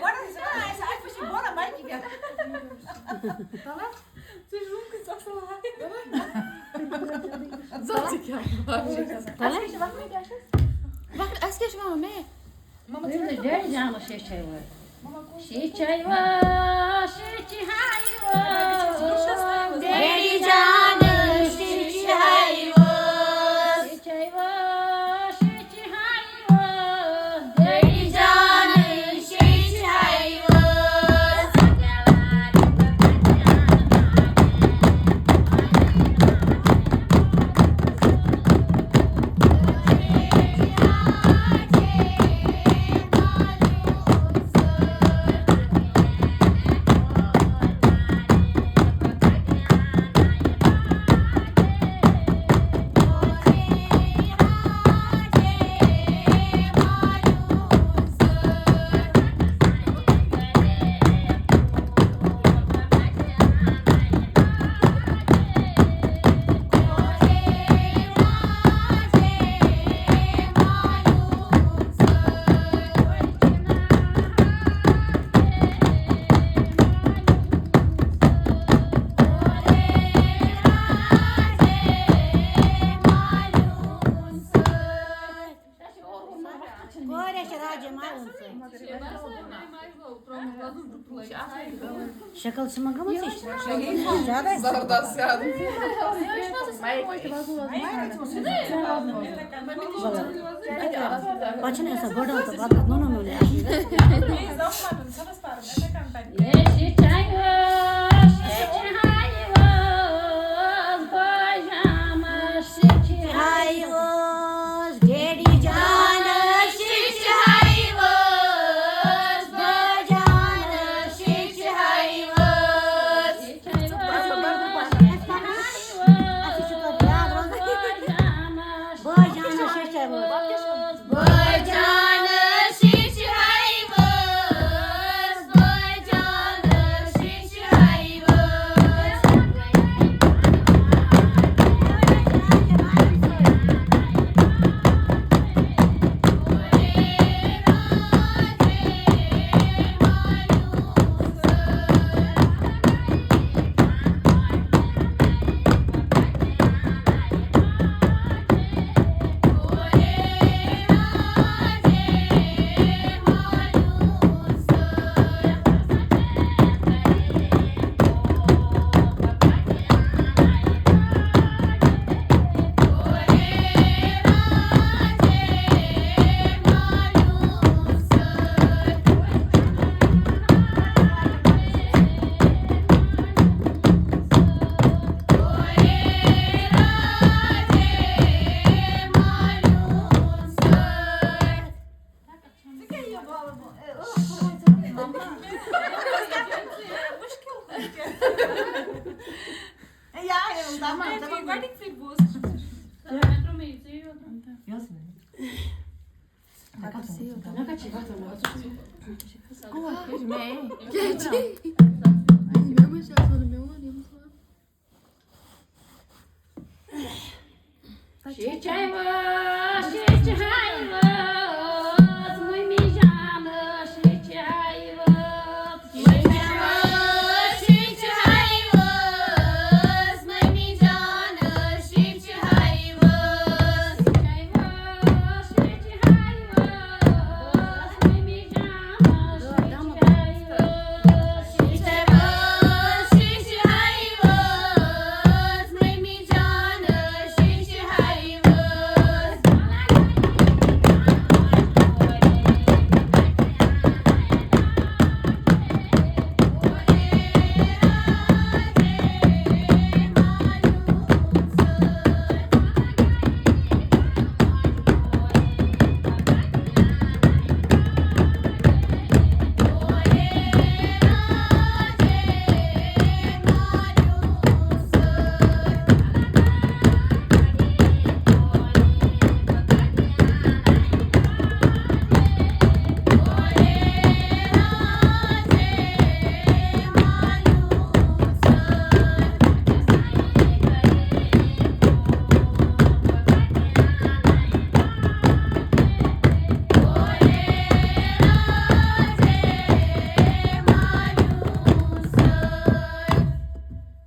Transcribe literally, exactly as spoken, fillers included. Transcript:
گۄڈٕ ٲسۍ وَنان، اَسہِ، اَسہِ وٕچھ یہِ بۄنہٕ مایکہِ پٮ۪ٹھ۔ ژٕ چھُکھ کُس اَصٕل ہاے؟ ژٕ کیٛاہ؟ اَسہِ کیٛاہ چھِ وَنان، کیٛاہ چھِ؟ وقت، اَسہِ کیٛاہ چھِ وَنان مےٚ؟ مما، ژٕ ڈیڈی جانَس شیٚچھَے وٲے۔ شیٚچھَے وٲے، شیٚچھِ ہاے وٲے۔ ڈیڈی جانَس شیٚچھَے وٲے۔ شیٚچھَے وٲے، شیٚچھِ ہاے وٲے۔ ڈیڈی جانَس شیٚچھَے وٲے۔ کورِ چھِ راجہِ مَرُن سۭتۍ۔ شکل چھِ مَہ گٔمٕژ یہِ؟ زیادَے؟ زبردست، زیادٕ۔ پَتہٕ چھِنہٕ آسان گۄڈٕ آسان، پَتہٕ نوٚنُے نوٚنُے آسان۔ ہاے وٲژ ڈیڈی جانَس شیٚچھِ ہاے وٲژ، بٲے جانَس شیٚچھِ ہاے وٲژ۔ اَسہِ چھُ توتہِ یاد روزان۔ بٲے جانَس شیٚچھِ ہاے وٲژ۔ بٲے جانَس شیٚچھِ ہاے وٲژ، بٲے جانَس شیٚچھِ ہاے وٲژ۔